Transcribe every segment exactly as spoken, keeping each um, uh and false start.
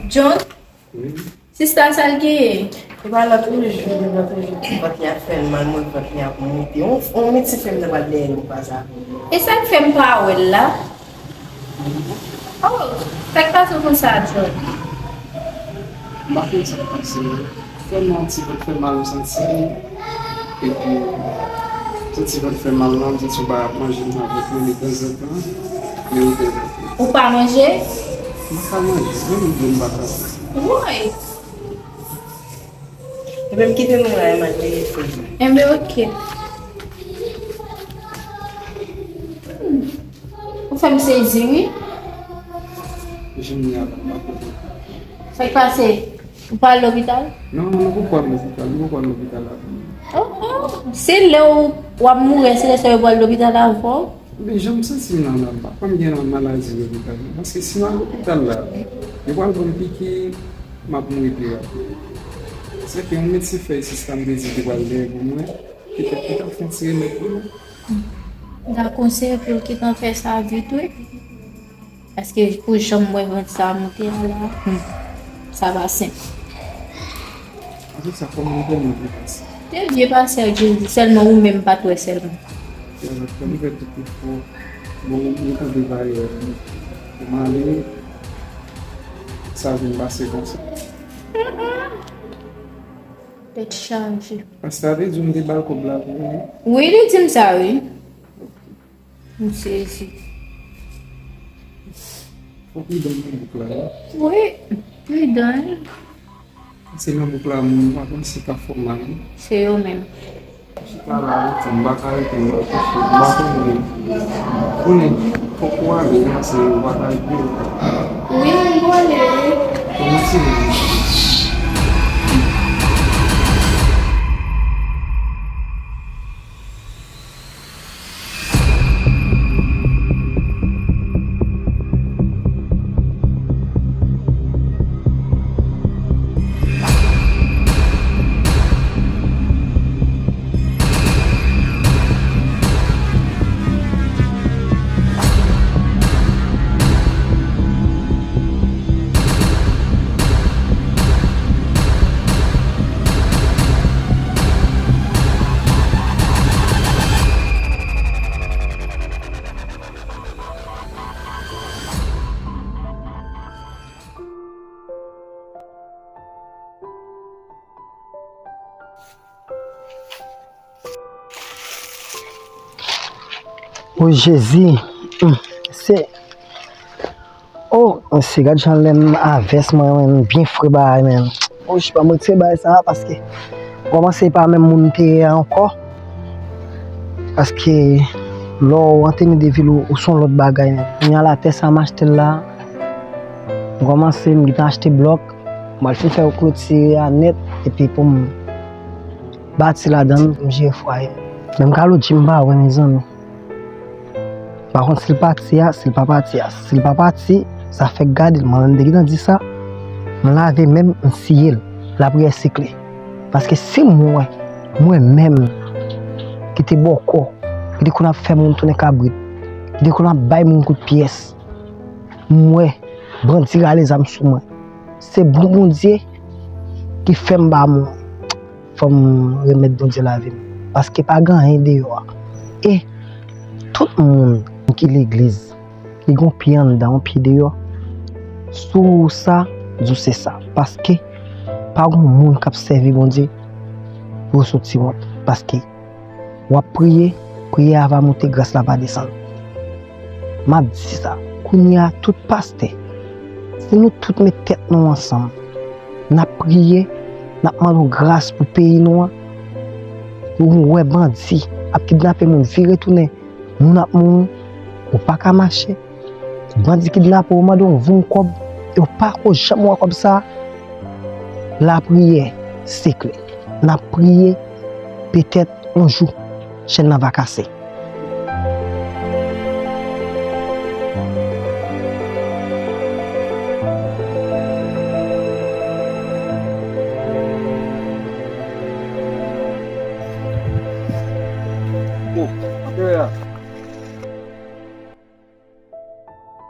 John, wi. Sista, sa l genyen? E pa lòt, yon jou, yon lòt jou, ti vant li ap fè l mal, mwen vant li ap monte. On, on medsen fè m nan pral dèyè yon pa sa. E sa k fè m pa wè l la? Oh, sa k pase w konsa, John? M pa konn sa k pase, non. Tèlman ti vant fè mal m santi. Epi, sou ti vant fè mal la, m santi yon bagay ap manje m nan vant mwen detanzantan. Men ou te. Ou pa manje? M pa ka manje, menm dlo m pa ka bwè. Woy! Ebyen, m kite nou la, Emmanuel, e fè. Enben, oke. Hmm. Ou fè m sezi, wi. Jimmy a pa konprann. Sa k pase? Ou pa al lopital? Non, nou poko al lopital, nou poko al lopital avè nou. Oh, oh. Se lè w, w ap mouri, se lè sa yo pral lopital avè w? Men jan m santi m nan la, m pa kwè m gen maladi lopital non. Paske si m al lopital la, yo pral ban m piki, m ap mouri pi rapid. Se ke yon medsen fè isit la, m te di li pral dèyè pou mwen, petèt li t ap fè yon ti remèd pou mwen. M ta konseye pou l gentan fè sa vit, wi. Paske pou jan m wè vant sa a moute a la, hmm, sa pa senp. Anfèt, sa kòman, kòman byen pase? Te byen pase ak Jezi, sèlman ou menm m pa t wè sèlman. Anfèt, kòm m fè tout efò, bon, m tande vayè pou m ale, sa vin pase konsa. Tèt chaje. Pastè a te di w m te ba l kòb la pou ou, wi? Wi, li di m sa, wi. M sezi. Fò pridan nan bouk la, wi. Wi, pridan, wi. Se nan bouk la, moun pa konn si ka fè w mal, wi. Se yo menm. Chita la, wi, m pa ka rete, m pa kouche, m pa konnen. Konnen, fòk ou ale, wi, se yo pa ka rete. Wi, m konnen, wi. Kòman se moun? O Jezi, hmm, se, o, se gad jan lè m avès mwen, mwen byen fre bagay, men. O, j pa mwen tire bagay sa a, paske m kòmanse pa menm moun m te ye a ankò. Paske lè w antre nan de vil ou, ou se yon lòt bagay, men. Kounye a la, tè sa m achte l la, m kòmanse, m gentan achte blòk, m al fin fè klotire a nèt, epi pou m bati ladan l, pou m jere fwaye m. Menm kalodji m pa wè, mezanmi. Pa konn si l pati a, si l pa pati a. Si l pa pati, sa fèk gade l. Mwen menm, m te gentan di sa. M lave men m, m siye l. Lapriyè sekle. Paske si m wè, mwen menm, ki te bòkò, ki te konn ap fè moun tounen kabrit, ki te konn ap bay moun kout pyès, m wè bandi rale zam sou mwen. Se bon Bondye ki fè m pa mouri. Fò m remèt Bondye lavi m. Paske pa gen anyen deyò a. E tout moun ki legliz, ki gon pye anndan, yon pye deyò, si w sa, di w se sa. Paske pa gon moun k ap sèvi Bondye pou yo soti wont. Paske w ap priye, priyè a va monte, gras la va desann. M ap di sa, kounye a, tout pastè, si nou tout met tèt nou ansanm, n ap priye, n ap mande w gras pou peyi nou an, pou nou wè bandi ap kidnape moun, vire tounen, moun ap mouri, ou pa ka mache, bandi kidnape w, mande w voum kòb, e w pa ko janm wè kòb sa, lapriyè sekle. N ap priye, petèt yon jou, chèn nan va kase.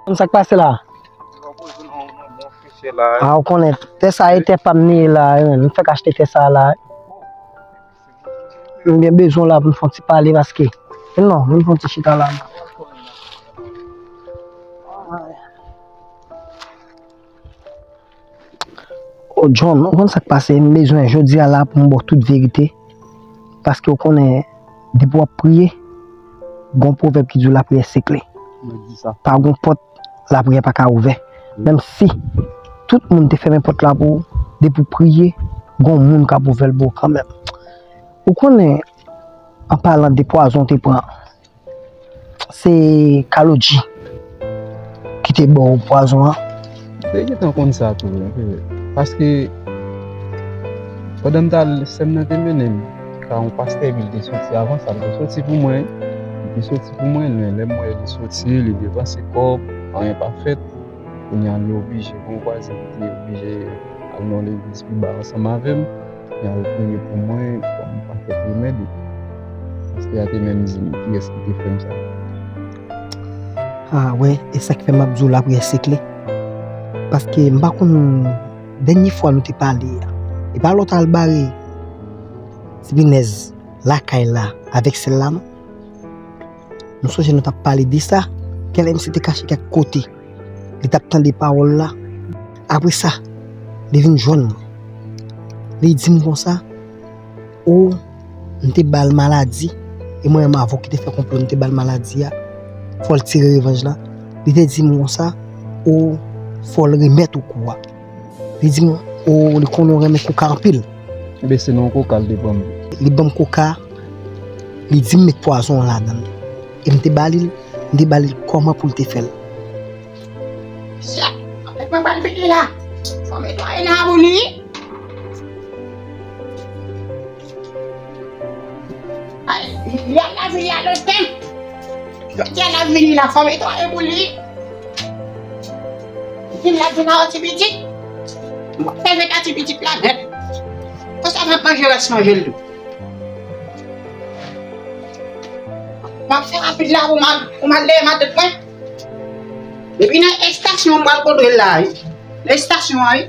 Konn sa k pase la? A, ou konnen, tè sa e tè pa m li ye la, wi, m fèk achte tè sa la. M byen bezwen w la pou m fè yon ti pale paske, non, vin fè yon ti chita la. O John, ou konn sa k pase, m bezwen jodi a la pou m ba w tout verite. Paske ou konnen, depi w ap priye, gon pwovèb ki di w lapriyè sekle. Mwen di sa. Pa gon pòt, lapriyè pa ka ouvè. Wi. Menm si tout moun te fèmen pòt la pou ou, depi w priye, gon moun k ap ouvè l pou ou kanmenm. Ou konnen, an palan de pwazon w te pran, se Kaloudji ki te ba w pwazon an. Te gentan konn sa tou, anpil. Paske, pandan m t al, sè m nan te mennen m ka yon pastè, epi l te soti avan sa, l te soti pou mwen, li te soti pou mwen, lè, lè m wè li soti, li depanse kòb, anyen pa fèt, kounye a li oblije, gon vwazen ki te oblije al nan legliz pi ba ansanm avè m, li al priye pou mwen, kòm pastè te mande. Pastè a te menm di m kiyès ki te fè m sa. A, wè, e sa k fè m ap di w lapriyè sekle. Paske m pa konn dènye fwa nou te pale a. E pa lè w t al bare ti pinèz lakay la avèk sèl la, non? M sonje nou t ap pale de sa. Kèlens te kache kèk kote. Li t ap tande pawòl la. Apre sa, li vin jwenn mwen. Li di m konsa, o, m te ba l maladi. E mwen menm avè w ki te fè konplo, m te ba l maladi a. Fò l tire revanj la. Li te di m konsa, o, fò l remèt ou kou a. Li di m, o, li konnen w renmen koka anpil. Ebyen, se nan yon koka l te ban m. Li ban m koka, li di m met pwazon an ladan l. E m te ba li l, m te ba li l kòman pou l te fè l. Chèf, anfèt, mwen pral vini la. Fò m netwaye nan abou li. Ay, li al la vini a lontan. Jodi a l ap vini la, fò m netwaye pou li. Di m l ap vin ak yon ti pitit. M ap fè vin ak ti pitit la nèt. Konsa m ap manje rès manje l tou. M ap fè rapid la pou m al, pou m al leve matant mwen. Depi nan estasyon m pral kontre l la, wi. Nan estasyon an, wi.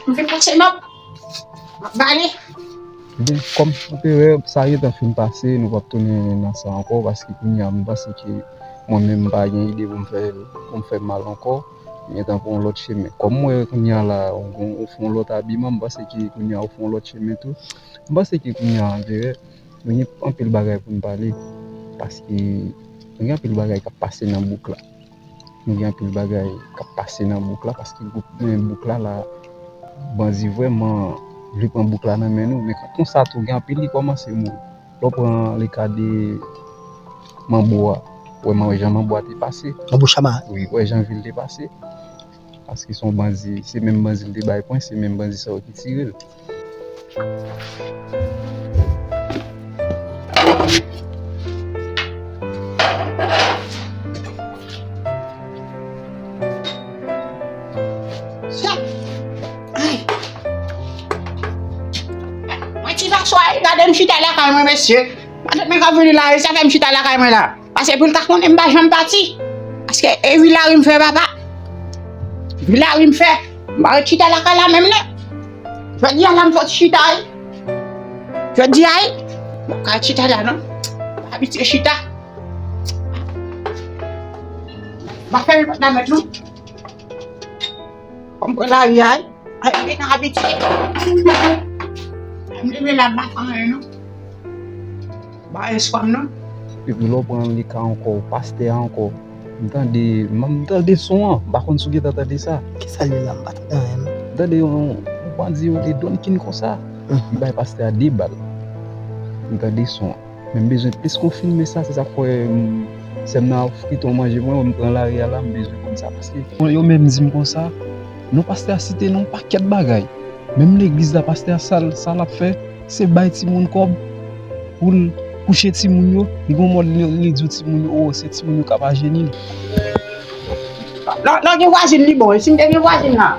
M vin pase nòt. M ap bale. Bon, kòm anperè, sa gentan fin pase, nou p ap tounen nan sa ankò, paske kounye a, m panse ke mwen menm, m pa gen ide pou m fè, pou m fè mal ankò. M gentan pran yon lòt chemen. Kòm m wè kounye a la, ou, ou, ou fè yon lòt abiman, m panse ke kounye a, ou fè yon lòt chemen tou. M panse ke kounye a, anperè, nou gen anpil bagay pou n pale, paske nou gen anpil bagay k ap pase nan bouk la. Nou gen anpil bagay k ap pase nan bouk la, paske bouk, men bouk la, la, bandi vrèman vle pran bouk la nan men nou. Men konsa tou, gen anpil ki kòmanse mouri. Lè w pran leka de Manbo a, wè man-, jan Manbo a te pase. Manbo Chama. Wi, wè jan vi l te pase. Paske se yon bandi, se menm bandi l te bay pwen, se menm bandi sa yo ki tire l. Chak swa, gade m chita lakay mwen, mesye. Matant mwen k ap vini la, sa fè m chita lakay mwen la. Paske pou l ta konnen m pa janm pati. Paske e vilari m fè, papa. Vilari m fè. M pa ret chita lakay la menm non. Jodi a la m sot chita wi. Jodi a wi. M pa ka ret chita la non. M pa abitye chita. M pa fè nenpòt la mèt non. Kòm pran lari a wi. Ay, m te nan abitye. M leve la m pa fè anyen non. Ba espwa m non. Epi lè w pran le ka ankò, pastè a ankò. M tande, m tande son an. M pa konn si w gentan tande sa. Kisa l ye la? M pa tande anyen non. M tande yon, yon bandi yo te donn kin konsa. Li bay pastè a de bal. M tande son an. Men m bezwen plis konfime sa, se sa k fè m, sè m nan ap frite yon manje pou mwen, m pran lari a la, m bezwen konn sa. Paske yo menm di m konsa, non pastè a site nan yon pakèt bagay. Menm legliz la, pastè a sa l, sa l ap fè, se bay timoun kòb pou l kouche timoun yo. Li gon mòd li, li di timoun yo, o, se timoun yo k ap ajeni l. Lè, lè gen vwazin li bon, si m te gen vwazin la.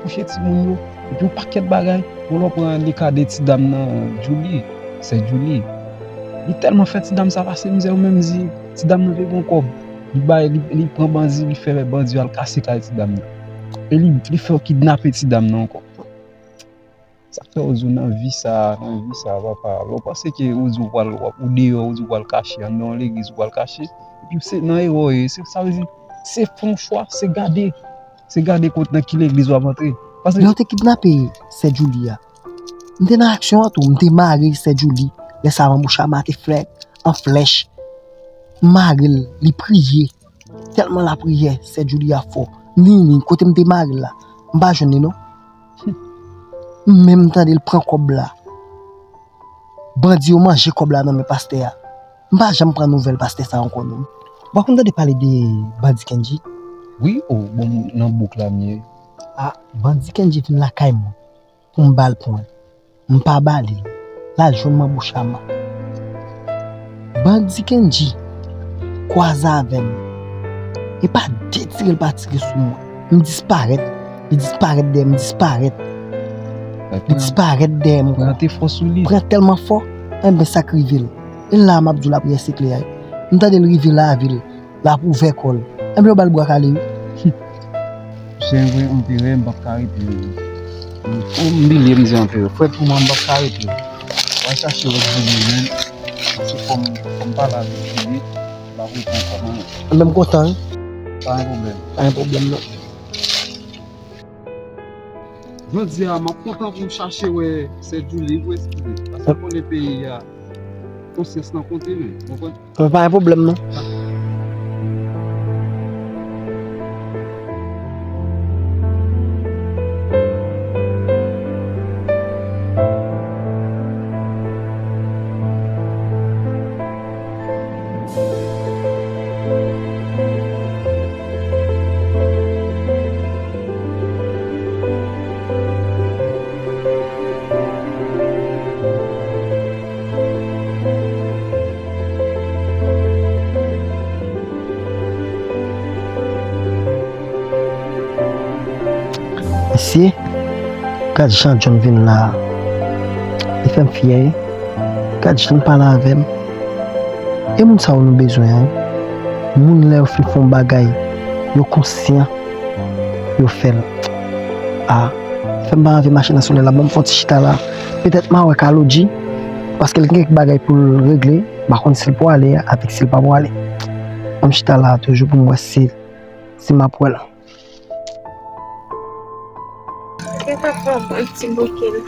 Kouche timoun yo, epi yon pakèt bagay. Bon, lè w pran le ka de ti dam nan, Julie, sè Julie. Li tèlman fè ti dam sa pase mizè, ou menm di, ti dam nan te gon kòb. Li bay, li, li pran bandi, li fè bandi yo al kase kay ti dam nan. E li, li fè yo kidnape ti dam nan ankò. Sa k fè w di w nan vi sa, nan vi sa, papa? Lè w panse ke w di w pral, w ap, ou deyò, w di w pral kache, anndan yon legliz ou pral kache, epi se nan erè w ye, se, sa vle di, se fè yon chwa, se gade, se gade kot, nan ki legliz w ap antre. Paske lè yo te kidnape sè Julie a, m te nan aksyon an tou, m te mare sè Julie, lè sa a Manbo Chama te fè an flèch, m mare l, li priye. Tèlman lapriyè, sè Julie a fò. Ni, ni, kote m te mare l la, m pa jwenn li non. M menm tande l pran kòb la. Bandi yo manje kòb la nan men pastè a. M pa janm pran nouvèl pastè sa ankò non. Ou pa konn tande pale de bandi Kendji? Wi, o, bon, nan bouk la m ye. A, bandi Kendji vin lakay mwen pou m ba l pwen. M pa ba li l. L al jwenn Manbo Chama. Bandi Kendji kwaze avè m. E pa de tire l pa tire sou mwen. M disparèt. Li disparèt dèyè m, disparèt. Li disparèt dèyè m. Pran te fò sou li. Pran tèlman fò. Enben, sa k rive l. E la, m ap di w lapriyè sekrè a. M tande l rive lavil. L ap ouvè kò l. Enben, yo ba l bwa kale, wi. Se vre, anperè, m p ap ka rete. O, m bliye, m di anperè. Frè Touman, m p ap ka rete. W a chache wè Djili menm. Paske fò m, fò m pale avèk Djili. L ap reponn kòman. Enben, m kontan, wi. Pa gen pwoblèm. Pa gen pwoblèm, non. Jodi a, m ap kontan pou m chache wè sè Djili, pou eskize. Paske m konnen peyi a, konsyans lan konte, men. Ou konprann? Mwen pa gen pwoblèm non. Mesye, gad jan John vin la a. Li fè m fyè, wi. Gad jan l pale avè m. E moun sa yo nou bezwen an, wi. Moun lè yo fin fè yon bagay, yo konsyan, yo fè l. A, fè m pa anvi mache nan solèy la, ban m fè yon ti chita la. Petèt m a wè Kalodji, paske l gen kèk bagay pou l regle, m pa konn si l pwale avèk si l pa pwale. Ban m chita la toujou pou m wè si, si m ap wè l. Kèt ap pran yon ti bouke la.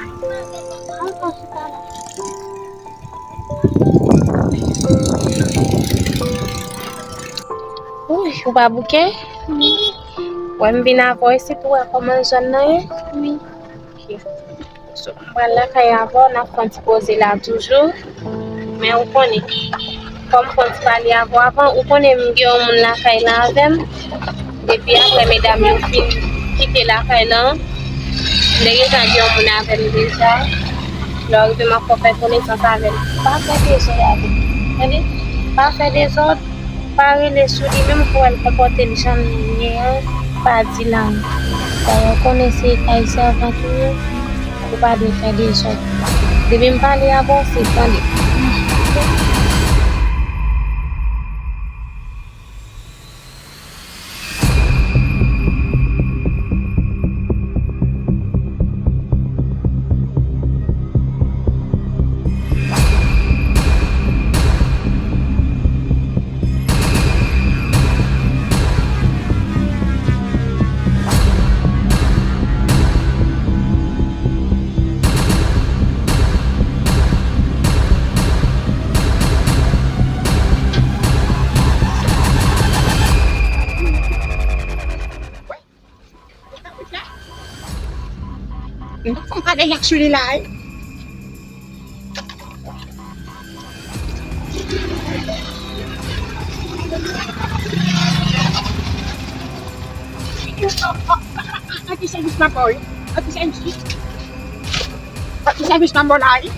Wi, ou pa bouke? Wi. Wè m vin avè w isit, ou wè kòman zòn nan ye? Wi. Ok. So, m pral lakay avè w, n ap fè yon ti koze la toujou. Men ou konnen, kòm m konn pale avè w avan, ou konnen m gen yon moun lakay la avè m. Depi apre medam yo fin kite lakay la, m te gentan gen yon moun avè m deja. Lè w rive, m ap fè w fè konesans avè l. Pa fè dezòd avè l. Tande? Pa fè dezòd. Pa rele sou li, menm pou wè l konpòte l jan l ye an, pa di l anyen. Dayè, w konnen se kay sèvant ou ye, ou pa dwe fè dezòd. Depi m pale avè w, se tande. Fòk m gade jan sou li la, wi. An ti sèvis m ap ba w, wi. An ti sèvis, wi. An ti sèvis m ap ba w la, wi.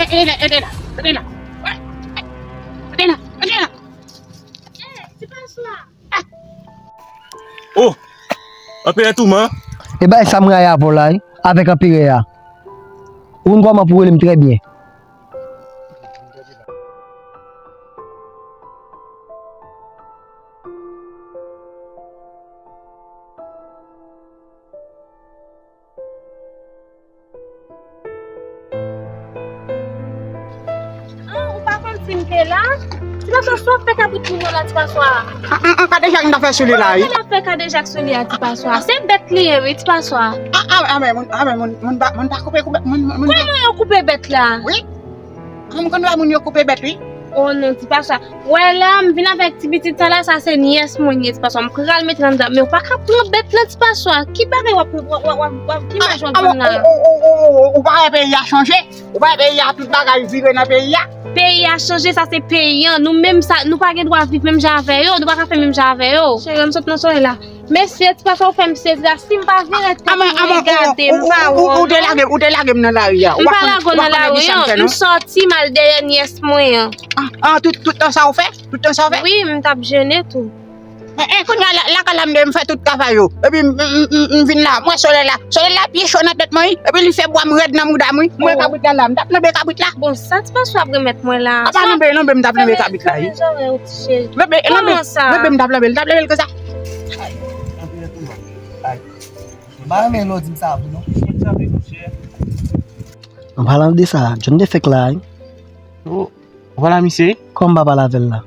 Ede la, ede la, ede la. Ede la, ede la. Oh! Anperè Touman. E bay sa m rayi avè w la, wi, avèk anperè a. Ou konn kòman pou rele m trè byen. Ah, ou pa konn si m te la? Ti paswa, sa w ap fè kabrit moun yo la, ti paswa? Ah, ah, ah, gade jan m ta fè sou li la, wi. Sa w ap fè kadejak sou li a, ti paswa? Se bèt li ye, wi, ti paswa. Ah, ah, ah, men moun, ah, men moun, moun pa, moun pa koupe, koupe, moun, moun, moun pa. Kòman yo koupe bèt la? Wi. Ah, m konn wè moun yo koupe bèt, wi. Oh non, ti paswa. Wè la, m vin avèk ti pitit sa la, sa se nyès mwen ye, ti paswa. M pral mete l anndan, men w pa ka pran bèt lan, ti paswa. Ki bagay w ap, w ap, w ap, w ap, w ap, ki imaj w ap jwenn la? Ah, ah, ou, ou, ou, ou, ou pa wè peyi a chanje? Ou pa wè peyi a, tout bagay vire nan peyi a? Peyi a chanje, sa se peyi an. Nou menm sa, nou pa gen dwa viv menm jan avè yo, nou pa ka fè menm jan avè yo. Cheri, ann sot nan solèy la. Mesye, ti paswa ou fè m sezi la. Si m pa vire tèt mwen gade, m pa wè w, non. Ou te lage m, ou te lage m nan lari a. M pa lage w nan lari an. M sòti, m al dèyè nyès mwen an. Ah, ah, tout, tout tan sa ou fè? Tout tan sa ou fè? Wi, m t ap jene tou. Eh, eh, kounye a la, lakay la m de, m fè tout travay yo. Epi m, m, m, m, m vin la, m wè solèy la. Solèy la pi cho nan tèt mwen, wi. Epi li fè bwa m rèd nan mouda m, wi. M wè kabrit la la, m t ap lanbe kabrit la. Bon, sa ti paswa ap remèt mwen la. Apa lanbe, lanbe, m t ap lanbe kabrit la, wi. Fèmen zòrèy ou, ti cheri. Lanbe, lanbe, kòman sa? Lanbe, m t ap lanbe l, m t ap lanbe l konsa. M pa renmen lè w di m sa vre non. An palan de sa, John te fèk la, wi. Oh, vwala misye. Kòman m pa pale avè l la?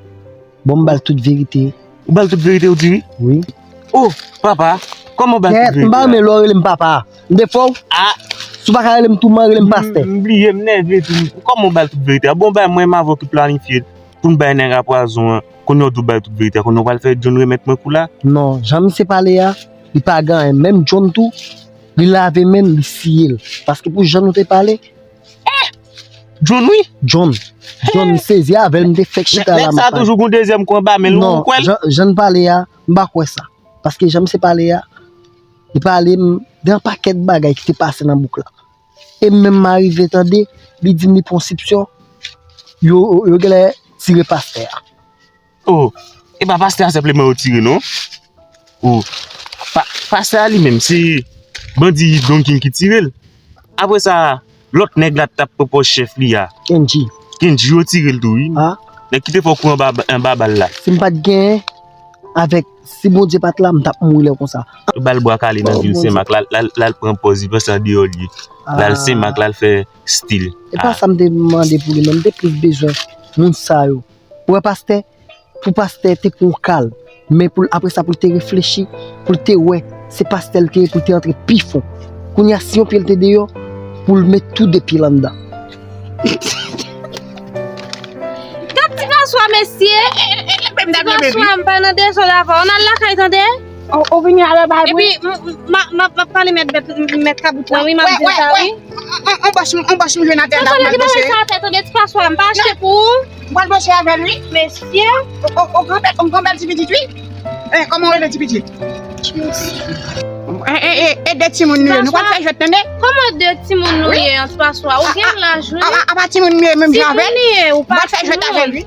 Bon, m ba l tout verite. Ou ba l tout verite, ou di wi? Wi. Oh, papa, kòman w ba l tout verite la? Kèt, m pa renmen lè w rele m papa. M te fè w? Ah. Si w pa ka rele m Touman, rele m pastè. M, m bliye, m nève tou. Kòman w ba l tout verite a? Bon, bay mwen, m avè w ki planifye pou n bay nèg la pwazon an. Kounye a w di w ba l tout verite a. Kounye a w pral fè John remèt mwen kou la? Non, jan misye pale a, li pa gen anyen. Menm John tou, li lave men l, li siye l. Paske pou jan nou te pale, John wi. John. John, m sezi avè l, m te fèk chita la. Nèg sa toujou gon dezyèm kou anba men l, ou kwè l? Non, jan, jan l pale a, m pa kwè sa. Paske jan misye pale a, li pale m de yon pakèt bagay ki te pase nan bouk la. E menm m arive tande, li di m li pran sipsyon, yo, yo genlè tire pastè a. Oh, e pa pastè a senpleman yo tire non. Oh, pa, pastè a li menm, se bandi Don King ki tire l. Apre sa, lòt nèg la t ap pran pòz chèf li a. Kendji. Kendji yo tire l tou wi. Ah. Nèg ki te fè w kouri anba, anba bal la. Si m pa t genyen, avèk, si Bondye pa t la, m t ap mouri lè konsa. Yo ba l bwa kale nan vil Senmak, l al, l al, l al pran pòz li, panse andeyò l ye. L al Senmak, l al fè stil. E pa sa m te mande pou li, men m te plis bezwen moun sa yo. Ou wè pastè, pou pastè te pran yon kal, men pou l, apre sa, pou l te reflechi, pou l te wè se pastè l te ye, pou l te antre pi fon. Kounye a, si yon pye l te deyò, pou l met tou de pye l anndan. Gad ti paswa, mesye. Ti paswa, m pa nan dezòd avè w. Ann al lakay, tande? Ou, ou vini avè bagay pou li? Epi, m, m, m, m, m ap pale mèt bèt, mèt kabrit lan, wi, m ap di l sa, wi. On, on, on bòs, on bòs m jwenn atè la, m pral bòse. Sa, sa, tande, ti paswa, m pa achte pou ou. M pral bòse avè l, wi. Mesye. O, o, o, granbèl, o, granbèl ti pitit, wi. Eh, kòman w rele ti pitit? Eh, eh, eh, eh, de timoun nou ye. Nou pral fè jwèt, tande? Kòman de timoun nou ye, an ti paswa? Ou gen laj, wi. Apa, apa timoun nou ye menm jan avè l? M pral fè jwèt avè l, wi.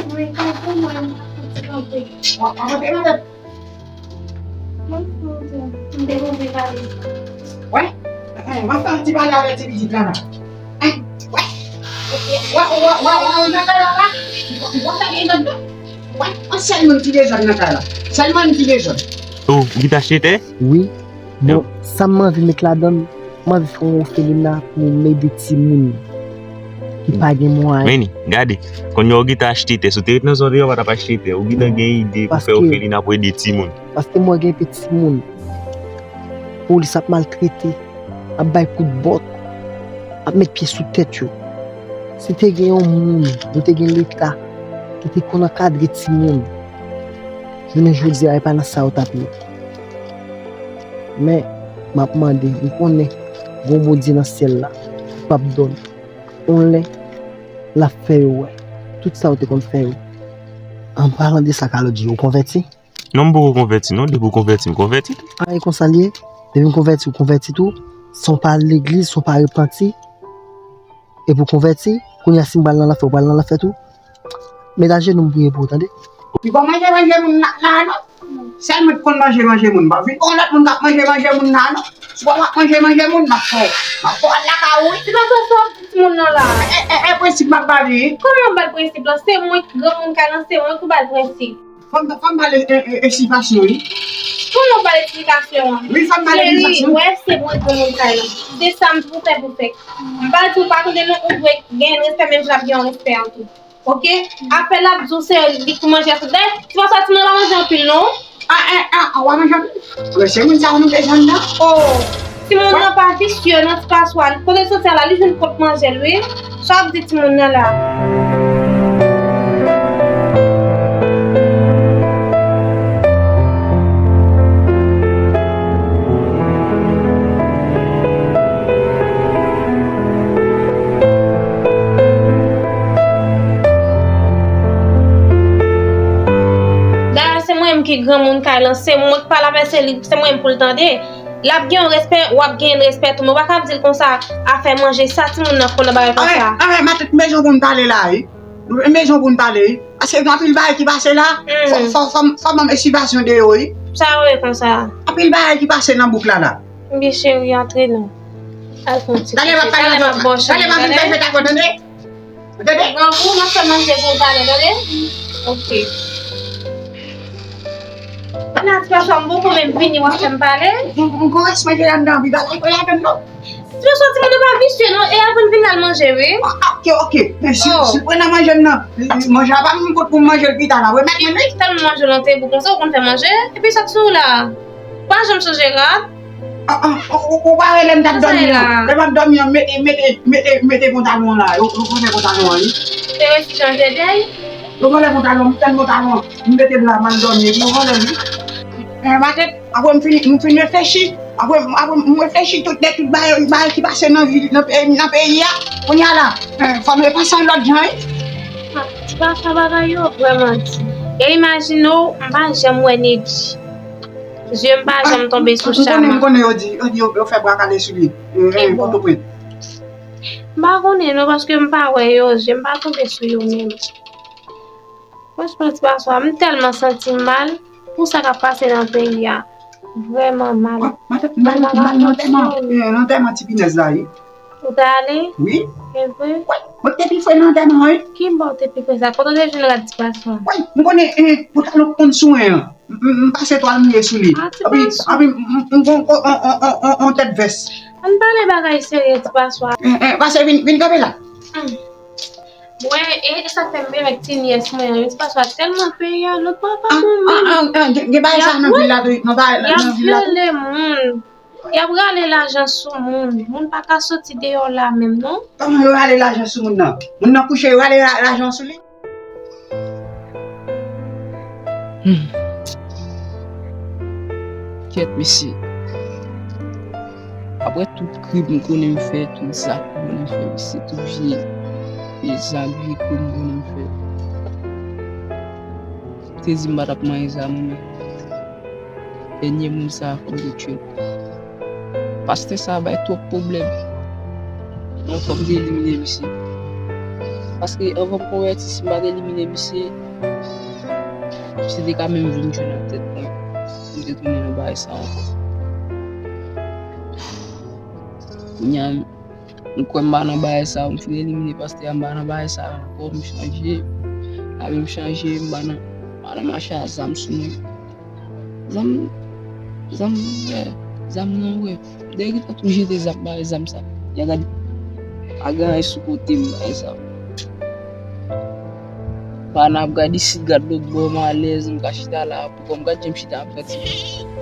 mwen, kay pou mwen, m ap fè ti kanpe. W ap, w ap antre, madanm? Mwen, mwen, mwen te kontre pale. Wè? Eh, eh, w ap fè yon ti pale avèk ti pitit la, la. Eh, wè? Wè, wè, wè, wè, wè, nan kay la, la. Wè, wè, sa gen nan kay la. Wè, an sèl moun ki dezòd nan kay la. Sèl moun ki dezòd. Oh, ou kite achte tè? Wi. Bon, sa m anvi met ladan l, m anvi fè yon ofelina pou m ede timoun ki pa gen mwayen. Vini, gade. Kounye a ou kite achte tè. Si w te ret nan zòn deyò, ou pa t ap achte tè. Ou gentan gen ide pou fè ofelina pou ede timoun. Paske mwen gen piti moun. Polis ap maltrete, ap bay kout bòt, ap met pye sou tèt yo. Si te gen yon moun, nou te gen Leta ki te konn ankadre timoun, jounen jodi a, e pa nan sa yo t ap ye. Men, m ap mande, m konnen gon Bondye nan syèl la, k ap dòmi. On lè, l ap fè yo wè tout sa yo te konn fè yo. An palan de sa, Kalodi, ou konvèti? Non, m poko konvèti, non. Depi w konvèti, m konvèti tou. A, e konsa l ye? Depi m konvèti, ou konvèti tou? San w pa al legliz, san w pa repanti, epi w konvèti, kounye a, si m pral nan lanfè, ou pral nan lanfè tou? Met ajenou, m priye pou ou, tande? Li pa manje manje moun la, la, non. Sèl mwen k konn manje manje moun. Pa vin gon lòt moun k ap manje manje moun la, non. Si w ap manje manje moun, m ap fè w, m ap fè w al lakay ou, wi. Ti gason, sa w ap di timoun nan la? E, e, e prensip m ap ba li, wi. Kòman w ba l prensip la? Se mwen ki granmoun kay lan, se mwen ki ba l prensip. Fò m, fò m ba l e, e, e, esplikasyon, wi. Kòman w ba l esplikasyon an? Wi, fò m ba l esplikasyon. Cheri, wè, se mwen granmoun kay lan. Se sa m pou fè pou fè. M pa di w pa tande non, ou dwe gen respè menm jan l ap gen yon respè an tou. Oke? Apre l ap di w se li ki manje tout. Dayè, ti gason, timoun nan pa manje anpil non. A, a, a, a, w a manje anpil? Mesye, moun sa yo nou bezwen nan. Oh, timoun nan pa visye non, ti paswa. Kote l soti a la, li jwenn kont manje l, wi. Sa w ap di timoun nan la? Granmoun kay lan, se mwen k pale avè l, se li, se mwen pou l tande. L ap gen yon respè, w ap gen respè tou, men w pa ka ap di l konsa, afè manje, sa timoun nan fè nan bagay konsa. Anben, anben, matant, m bezwen pou n pale la, wi. M bezwen pou n pale, wi. Paske gen anpil bagay ki pase la, fò, fò, fò, fò ban m estivasyon de yo, wi. Sa yo ye konsa? Anpil bagay ki pase nan bouk la, la. Ebyen, cheri, antre non. Al fè yon ti kouche. Talè m ap pale avè w. Talè m ap vin fè fèt avè w, tande? Ou tande? Grangou, m ap fè manje pou w talè, tande? Ok. Kounya, ti gason, m poko menm vini, w ap fè m pale? M, m, m gon rès manje anndan, wi, bagay, bagay, non. Ti gason, timoun nan pa visye, non, e aprann vin al manje, wi. Ah, ah, ok, ok. Men si, si w pran nan manje m nan, manje a pa m kot pou m manje l pita la, remèt mwen, wi. Tèlman manje w lan te gou konsa, ou konn fè manje, epi sa k sou ou la? Ou pa janm chanje rad? Ah, ah, ou, ou, ou pa wè lè m t ap dòmi an? Lè m ap dòmi an, mete, mete, mete, mete pantalon an la. Ou, ou pran pantalon an, wi. Te resi chanje dèy? Ou pran pantalon, m pran pantalon an, m mete l la, m al dòmi, epi ou pran l, wi. Eh, matant, apre m fini, m fin reflechi. Apre, apre m reflechi tout de tout bagay, bagay ki pase nan vi, nan peyi, nan peyi a. Kounya la, eh, fò n repanse yon lòt jan, wi. Ah, ti papa, bagay yo vrèman di. E imajine w, m pa janm wè Negi. Zye m pa janm tonbe sou Chama. M konnen, m konnen yo di, yo di yo, yo fè bwa kale sou li. Eh, eh, Pòtoprens. M pa konnen non, paske m pa wè yo, zye m pa tonbe sou yo menm. Franchman, ti paswa, m tèlman santi m mal pou sa k ap pase nan peyi a. Vrèman mal. Matant, m t al nan antèman, eh, nan antèman ti pinèz la, wi. Ou t ale? Wi. E vre? Wi, mwen te pi fre nan antèman an, wi. Ki bò w te pi fre sa? Kote w te jwenn rad ti paswa? Wi, m konnen, eh, pantalon k konn sou mwen an. M, m, m pase twal mouye sou li. Ah, ti paswa. Epi, epi, m, m, m gon on, on, on, on, on tèt vès. Ann pale bagay serye, ti paswa. Eh, eh, pase vin, vin kanpe la. Hmm. Mwen, e, e sa k fè m renmen ti nyès mwen an, wi, ti paswa tèlman peyi a, lòt bò a pa bon menm. Ah, ah, ah, gen, gen bagay sa nan vil la tou, nan bagay nan vil la tou. Y ap vyole moun. Y ap rale lajan sou moun. Moun pa ka soti deyò la menm, non. Kòman yo rale lajan sou moun nan? Moun nan kouche, yo rale la-, lajan sou li? Hmm. Kèt, mesye. Apre tout krim m konnen m fè, tout zak m konnen m fè, mesye, tout vye, vye zak, vye krim m konnen m fè. Te di m pa t ap manyen zam, men dènye moun sa a, fò m te tchwe l. Pastè sa a bay twòp pwoblèm. Non, fò m te elimine misye. Paske anvan m konvèti, si m pa t elimine misye, misye te ka menm vin jwe nan tèt mwen. M te tounen nan bagay sa a ankò. Kounya, m kwè m pa nan bagay sa a, m fin elimine pastè a, m pa nan bagay sa a ankò, m chanje. Lavi m chanje, m pa nan, m pa nan mache a zam sou mwen. Zam, zam, wè, zam nan, wè. Dèyè ki ta tou jete zam, bay zam sa. Ya gade, pa gen anyen sou kote m, bay zam. Pa nan ap gade isit, gade lòt bò, m alèz, m ka chita la, pou kò m gade jan m chita ap gade.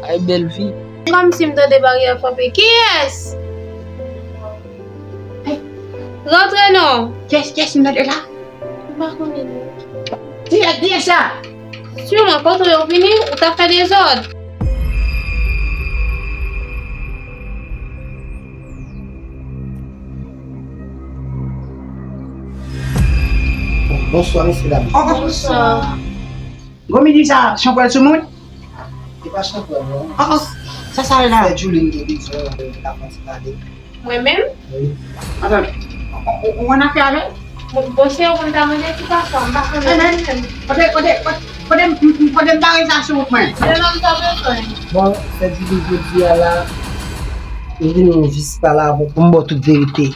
Ay, bèl vi. Kòmsi m tande baryè frape. Kiyès? Rantre non. Kiyès, kiyès m tande la? M pa konnen non. Kiyès, kiyès sa? Siman, kote yo vini, ou t ap fè dezòd. Bonswa, mesye dam. Bonswa. Gwo midi sa, chanpwèl sou moun? E pa chanpwèl, non. Ah, ah. Sa, sa ye la? Sè Julie m te bezwen, m te ka fè yon ti pale. Mwen menm? Wi. Atann, ou, ou, ou ann afè avè l? Bon, bon, se ou pou m ta mande ti paswa, m pa konnen li menm. Kote, kote, kote, kote m, m, kote m bare sa sou wout mwen? Se lòm sa bezwen. Bon, sè Julie, jodi a la, m vini jis pale avè w pou m ba w tout verite.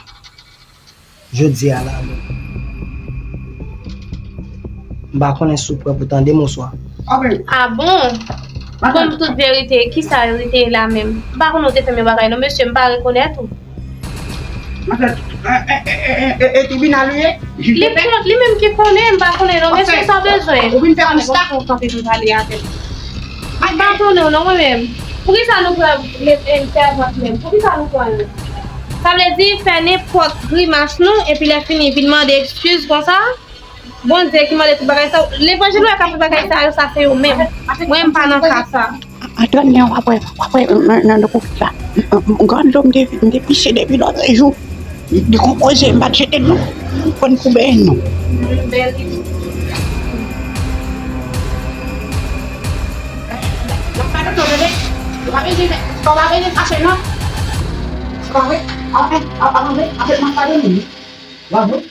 Jodi a la, bon. M pa konnen si w prè pou tande m oswa. Ah bon? Ban m tout verite, kisa verite la menm? M pa konnen w te fè m yon bagay non, mesye, m pa rekonèt ou. Matant, e, e, e, e, e, e tribinal ou ye? Li kont, li menm ki konnen, m pa konnen non, mesye, sa w bezwen? Ou vin fè konstat? Kanpe pou pale avè l. M pa konnen w non, mwen menm. Poukisa nou pran sèvant menm? Poukisa nou pran l? Sa vle di fè nenpòt grimas nou, epi lè fini vin mande ekskiz konsa? Bondye ki mande tout bagay sa yo. Levanjil ou wè k ap fè bagay sa yo, sa se yo menm. Mwen, m pa nan ka sa. Antann, w ap wè, w ap wè, nan, nan, nan kou sa. Grann dlo m te, m te pise depi lòtrejou. Li dekonpoze, m pa t jete l non. Fò n koube l non. Bèl. Ou pa bezwen, ou pa bezwen fache non. Ou pa vle, avan, avan, avan, avan, avan, avan, avan.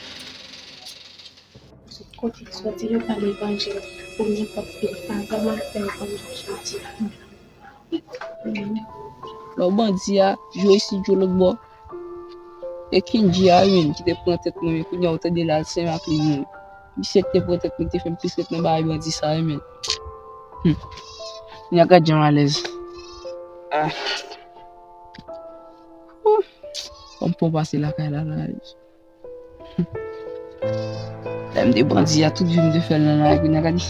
Kote k soti yo pa levanjil pou nenpòt vil pa vrèman fè yon jodi. Lò bandi a jwe isit jwe lòt bò. E Kindji a wi menm ki te pran tèt mwen men kounye a ou tande l al senmen ak li menm. Misye te pran tèt mwen te fè m plis tèt nan bagay bandi sa wi menm. Hmm. Kounye a gad jan m alèz. Ah. Ouh. Fò m pran pase lakay la la. Lè m te bandi a, tout vi m te fè l nan lari, n a gade.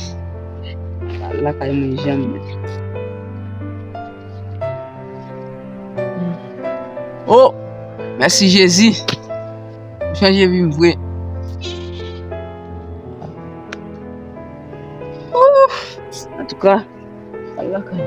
Lakay mwen janm. Oh! Mèsi Jezi. Ou chanje vi m vre. Oh! Antouka, al lakay.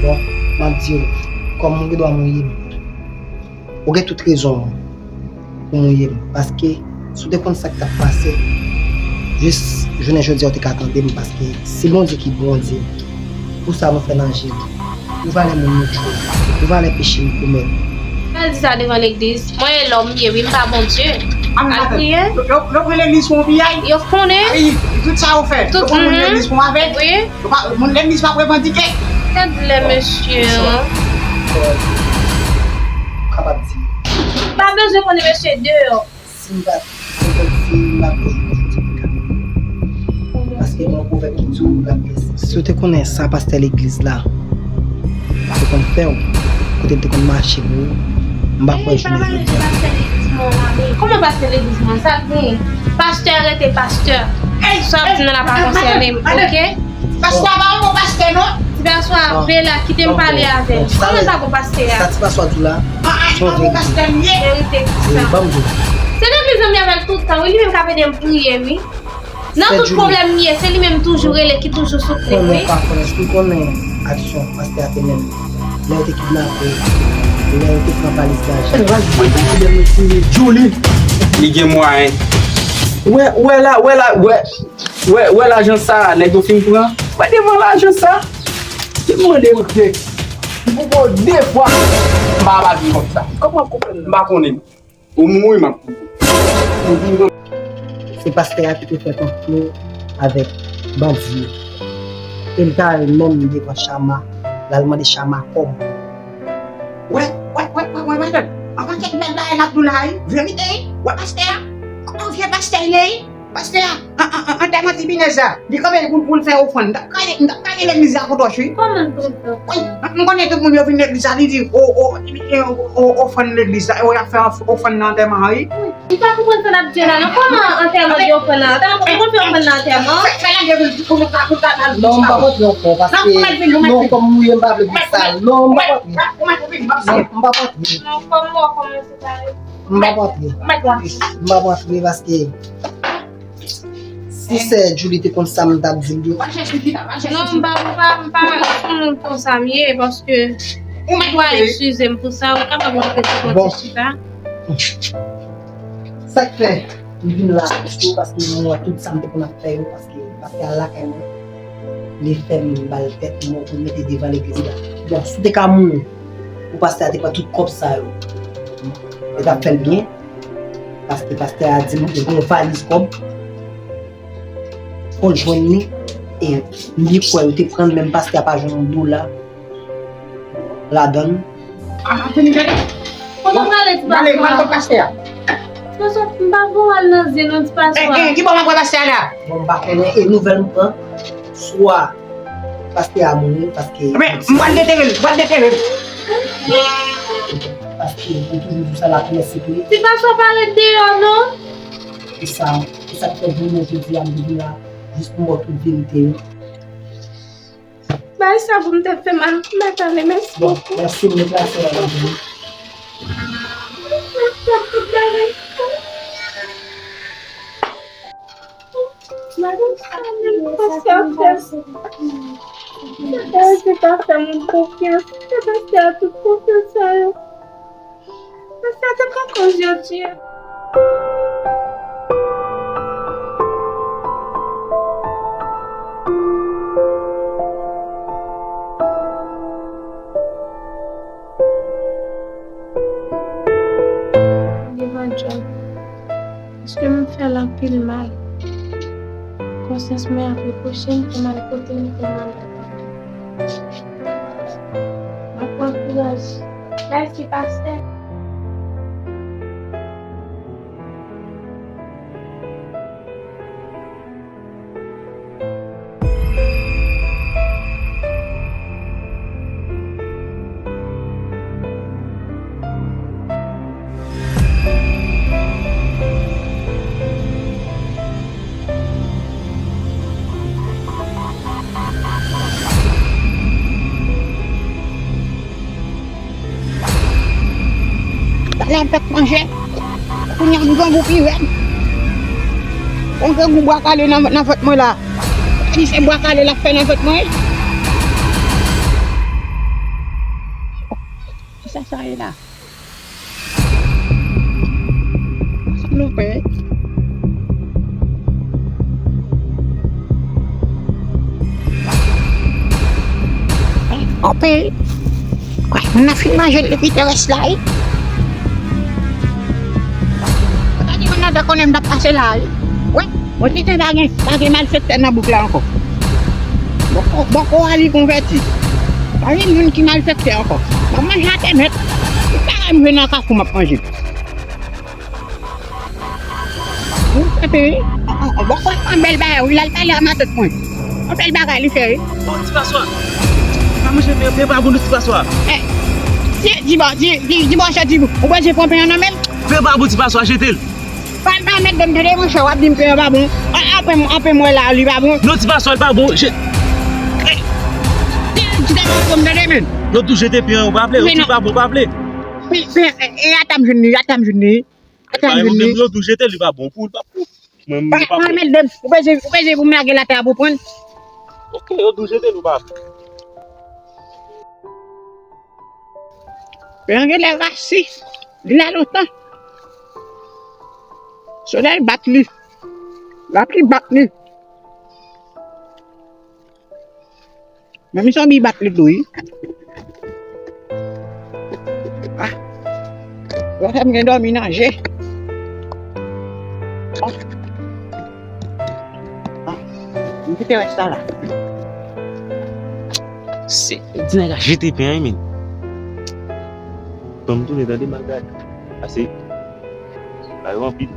Bon, m ap di w, kòm ou gen dwa mouye m, ou gen tout rezon pou mouye m. Paske, si w te konn sa k t ap pase, jis jounen jodi a, w te ka tande m. Paske, si Bondye ki Bondye, pou sa nou fè nan je m, pou valè moun nou tchwe, pou valè peche nou komèt. Al di sa devan legliz. Mwen e lòm m ye, wi, m pa Bondye. Al priye. Yo, yo, yo pran legliz pou yon piyay. Yo konnen. Ay, tout sa yo fè. Tout, yo pran moun legliz pou avèg. Wi. Yo pa, moun legliz pa revandike. Gad lè mesye an. Kapab di. Pa bezwen konnen mesye deyò. Si m pa t, si m pa t toujou jodi m ka. Paske gen yon pwovèb ki di w, gad mesye. Si w te konnen sa pastè legliz la, te konn fè w, kote l te konn mache pou ou, m pa kwè jounen jodi a. Kòman pastè legliz mwen sa l genyen? Pastè rete pastè. Sa w ap di nan la pa konsène m, oke? Pastè a pa yon bon pastè non. Ti paswa, veye la, kite m pale avè l. Kòman l pa bon pastè a? Sa ti paswa di w la, se yon verite. Verite ki sa? Ban m di w. Se legliz an m ye avè l tout tan, wi, li menm k ap ede m priye, wi. Nan tout pwoblèm m ye, se li menm toujou rele, ki toujou soutni m, wi. Konnen pa konnen, si w konnen aksyon pastè a te mennen, lè yo te kidnape, lè yo te pran valiz lajan. Li gen mwayen. Wè, wè la, wè la, wè, wè, wè lajan sa a, nèg yo fin pran. Wè devan lajan sa a. Li mande m de. M pou ba w de fwa. M pa kapab viv konsa. Kòman w konprann? M pa konnen. Ou mouri, m ap kouri. Ou vivan. Se pastè a ki te fè konplo avèk bandi yo. E l t al menm devan Chama, l al mande Chama kòb. Wè, wè, wè, wè, wè, madanm. An pakèt bèl bagay l ap di w la, wi. Verite, wi. Wè pastè a. An vye pastè l ye, wi. Pastè a, an, an, an, antèman ti Binèz la, li kanpe pou, pou l fè ofrann. M t ap kale, m t ap kale legliz la pou tòch, wi. Kòman l pran tòch? Wi, m konnen tout moun yo vin legliz la, li di, o, o, o, ofrann legliz la, o, y ap fè of-, ofrann nan antèman an, wi. M pa konprann sa n ap di la, non. Kòman antèman gen ofrann nan antèman? Ou konn fè ofrann nan antèman? Fè, fè lage pou, pou nou ka, pou nou ka al. Non, m pa kontre ankò, paske, non, kòm mwen, m pa vle di sa. Non, m pa kontre. Non, m pa kontre. Non, kòm mwen, kòman se ta ye? M p ap antre. M p ap antre paske si sè Julie te konn sa m t ap di l tou. Non, m pa, m pa, m pa sou moun konsa m ye, paske ou dwa eskize m pou sa, ou kapab rantre sou kote chita. Sa k fè m vin la, tou paske m wè tout sa m te konn ap fè yo, paske pastè a lakay mwen, li fè m ba l tèt mò pou l mete devan legliz la. Bon, si w te ka mouri, pou pastè a te pran tout kòb sa yo. Yo t ap fè l byen. Paske pastè a di m, yo gen yon valiz kòb. Fò l jwenn li. E li kwè yo te pran l, menm pastè a pa jwenn yon dola ladan l. Kote w prale, ti paswa? Mwen ale, mwen ale kot pastè a. Ti paswa, m pa voye w al nan zye non, ti paswa. Eh, eh, ki bò m ap wè pastè a la? Bon, m pa konnen, e nouvèl m pran, swa pastè a mouri, paske... Men, m pral detere l, m pral detere l. Paske li toujou di sa, lapriyè se kle. Ti paswa pa ret deyò, non. E sa, e sa k fè jounen jodi a, m vin la, jis pou m ba w tout verite yo. Bay sa pou m te fè mal, m pa tande, mèsi bokou. Bon, mèsi, m deplase la, m vini. Madanm sa menm, pastè a fè. Pastè, se pa fè moun konfyans. Se pastè a tout konfyans sa yo. Pastè te pran koz yo tiye. Devan Djòb, paske m fè l anpil mal. Konsyans mwen ap repwoche m pou m al kote m pou m mande padon. M ap pran kouraj. Mèsi, pastè. Talè m fèk manje. Kounye a m grangou pi rèd. Yon grangou bwa kale nan, nan vant mwen la. Sa di se bwa kale l ap fè nan vant mwen. Kisa sa ye la? Sa nou fè? Anpil. Kwè, moun nan fin manje l depi terès la, wi. Ou ta di moun nan te konnen m t ap pase la, wi. Wi, mwen te di pa gen, pa gen malfektè nan bouk la ankò. Bòkò, bòkò a li konvèti. Pa gen moun ki malfektè ankò. M ap manje atè nèt. Tout bagay m jwenn nan kafou m ap manje. Wi, tante, wi. Bòkò a fè yon bèl bagay, wi, l al pale a matant mwen. Yon bèl bagay li fè, wi. Bon, ti paswa. Pa manje pen, pen pa bon, ti paswa. Eh, di, di, bon, di, di, di, bon, di, ou manje pran pen an nan men m? Pen pa bon, ti paswa, jete l. Pa, pa mèt de m tande, monchè, w ap di m pen an pa bon. A, a, pen, a, pen mwen la, li pa bon. Non, ti paswa, li pa bon. Je... Di, di, di, tande, men. Yo tou jete pen an, ou pa vle, yo di pa bon, ou pa vle. Pen, pen, e, e, ata m jwenn li, ata m jwenn li. Ata m jwenn li. Yo tou jete, li pa bon pou, li pa bon. Mwen, mwen pa pran. Mèt de m, ou bezwen, ou bezwen pou m lage latè a pou pran. Ok, yo tou jete l ou pa pran. Pen an genlè rasi, li la lontan. Solèy bat li, lapli bat li. Men mi sanble bat li tou, wi. Ah. Yo fè m gen dòmi nan je. Ah. Ah. M kite rès la la. Se, di nèg la jete pen an, men. Ban m tounen tande, m al gade. Ase, bagay yo anpil.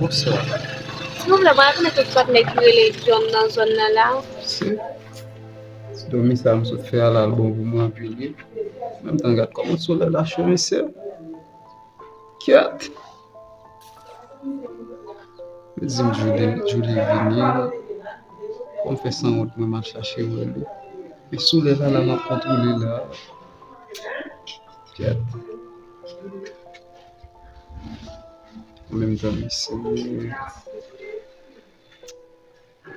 Bonswa. Silvouplè, pa konnen tout patnè ki rele John nan zòn nan la? Se, se dòmi sa m sot fè a la, l bon pou mwen anpil, wi. Menm tan, gad kòman solèy la cho, mesye. Kyèt! Yo di m Julie, Julie vini. Fò m fè sanwont mwen, m al chache wè li. Men solèy la, la, m ap kontwole la. Kyèt! An menm tan, mesye.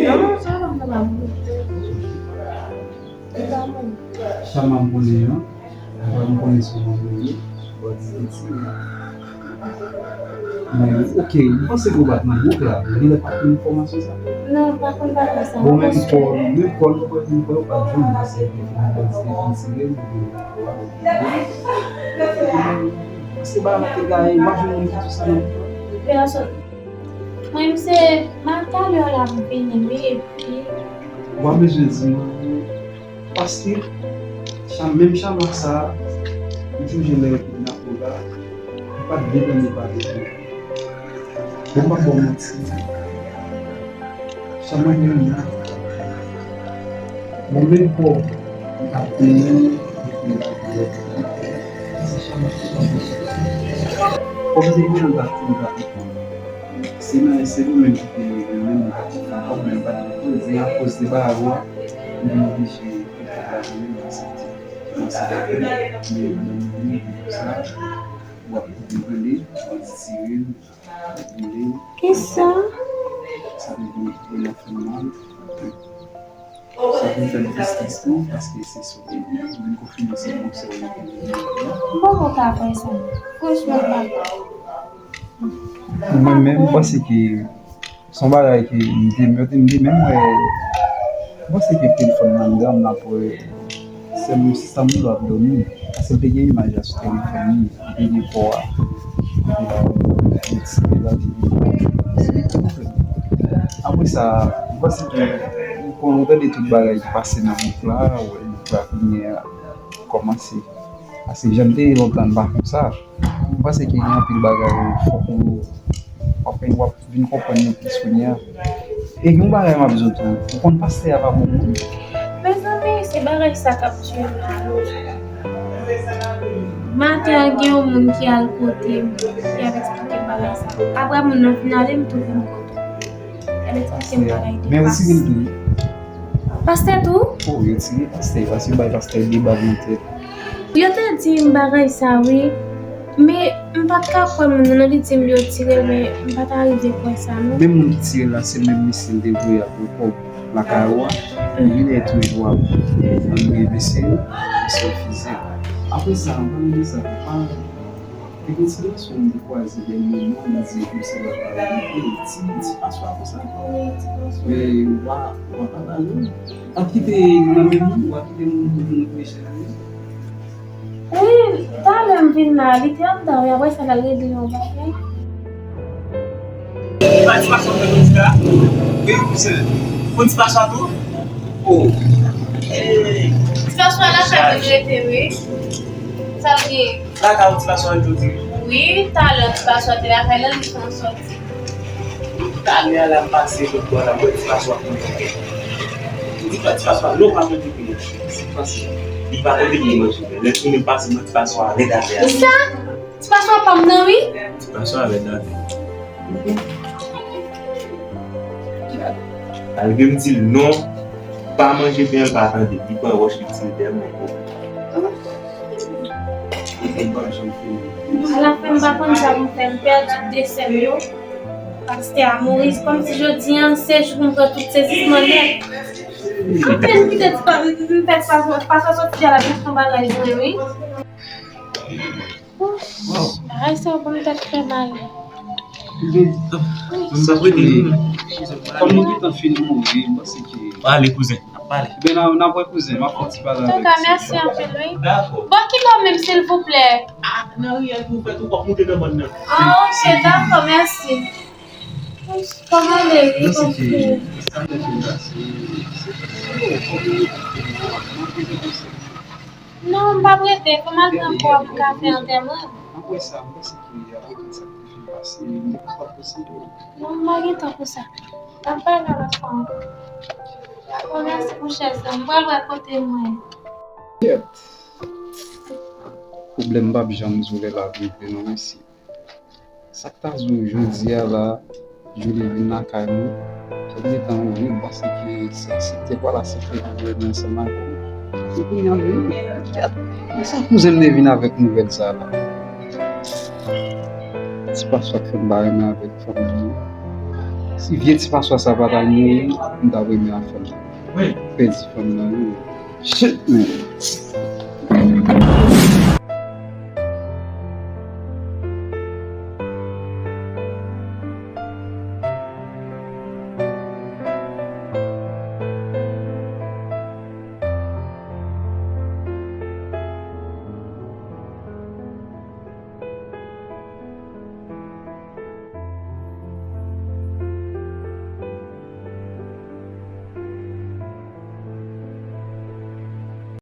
Non, sa pa m kapab. Li pa mwen. Chama m konnen an. Apre m konnen se yon moun li ye. Bò di li ti. Men, ok, m panse ke w bat nan bouk la. Li lè pa konn enfòmasyon sa. Non, pa konn bagay sa. Bon, menm kò, menm kò, nou pa, nou pa, pa jwenn nan se li ki nan bò di li ti. Se bagay la te gaye, m pa jwenn moun ki di sa non. Pèsòn. Mwen, m se, m a talè w la m vini, wi, epi. W a bezwen di mwen, paske, chan, menm chama sa, m sonje lè yo kidnape w la, m pa t gen tande pale de ou. Bon, m p ap ba w manti. Chama gen yon nan. Bon, menm kò, m t ap demen, epi m t ap demen. Se chama ki pa bon. Kòm se gen yon dat, m t ap Se nan, se nou menm ki te, nou menm nou pa t fè ankò, men nou pa t gen pou di akoz de bagay ou a, nou vin oblije fè tout la jounen nou aksepte. Nou aksepte, men nou vini pou sa, w ap vin rele, w ap tire, w ap boule. Kisa? Sa vin pou nou fè mal. Sa vin fè m tris tou, paske se sou vin konfime se bon sè ou ye. M poko ka fè sa. Franchman, m pa ka. Mwen menm, m panse ke se yon bagay ke m te, m te, m te menm wè, m panse ke telefòn nan anndan m, m ap wè sè m, sista m nan ap dòmi. Paske l te gen imaj la sou telefòn li. Li gen kò a. Epi la, li tire la, li gen kò a. Apre sa, m panse ke ou konn, ou tande tout bagay ki pase nan bouk la, ou wè bouk la kounye a kòmanse. Paske jan m te ye lontan, m pa konn sa. M panse ke gen anpil bagay fòk ou, w ap, w ap vin konprann yo plis kounye a. E gen yon bagay m ap di w tou. Ou konn pastè a pa bon moun? Mezanmi, se bagay sa k ap tiye m la, wi. Maten an, gen yon moun ki al kote m, ki al eksplike m bagay sa. Apre moun nan fin ale, m tou vin kote w. Al eksplike m bagay de pastè. Men yo tire l tou, wi. Pastè tou? O, yo tire pastè, paske yo bay pastè de bal nan tèt. Yo te di m bagay sa, wi. Men, m pa t ka kwè moun nan, non, li di m yo tire l, men m pa t arive kwè sa, non. Menm moun ki tire l la, se menm mesye l te voye al pran kòb lakay ou a. Li vin e toujou ap annuiye mesye yo, mesye yo fize l. Apre sa, an palan de sa, pa, te gen ti gason m te kwaze dènyèman, li di misye pa pale anpil. Ti, ti paswa konsa. Men, w pa, w pa pale. W ap kite li nan men moun, w ap kite moun, moun, moun voye chèche li. Wi, talè m vin la, li te anndan, wi, apre sa, l al regle yon bagay. Ti pa, ti pa sot nan kondisyon a? Wi, misye. Kondisyon tou? Oh. Ti pa sot la, sa vin rete, wi. Sa l gen? Lakay ou ti pa sot jodi? Wi, talè ti pa sot lakay la, li fè yon sòti. Talè a la m pase lòt bò la, m wè ti paswa ap manje. M di pa ti paswa, non, pa manje pou mwen. Ti paswa. Li pa tande pou manje. Lè tounen pase mwen ti paswa rèd atè a. Kisa? Ti paswa pa m nan, wi. Ti paswa rèd atè. Malgre m di l non, pa manje pen an, l pa tande. Li pran wòch, li tire dèyè mwen. Alafen, m pa konn sa pou m fè, m pèdi de sè m yo. Pastè a mouri, se kòmsi jodi a, se jou pou m pran tout sezisman nèt. Apèn m kite ti pa, m fè sa, pa sa sòti a la, m fè yon bagay jwenn, wi. Bagay sa yo pou m tèt fè mal. Sa vre, kòm nou gentan fin mouri, m panse ke. Ale, kouzen, n ap pale. Ben, n a, n ap wè kouzen, m ap fè yon ti pale avèk ti. Antouka, mèsi anpil, wi. Dakò. Bon, kilè w menm, silvouplè? Ah, nan riyèl pou fèt ou kòk moute nan bann nan. Ah, ok, dakò, mèsi. Kòman w ye, wi, paske. Non, m p ap rete, fò m al pran kò a pou m ka fè antèman. Apre sa, m panse ke apre tout sa ki te fin pase, li pa posib. Non, m pa gen tan pou sa. N ap pale yon lòt fwa ankò. Dakò, mèsi pou chèz la. M pral wè kote mwen. Kèt. Pwoblèm p ap janm di w lè l ap rive, non, mesye. Sa k ta di w jodi a la, Julie vin lakay mwen, kèt, gentan ou vin, m panse ke se, se te pral aksepte pou yo vin ansanm ak ou. Epi kounye a, men, kèt, men sa kouzen m te vin avèk nouvèl sa la. Ti paswa k fè m pa renmen avèk fanm nan. Si vye ti paswa sa pa ta mouri, m t ap renmen a fanm nan. Pèdi fanm nan, wi. Shit, man.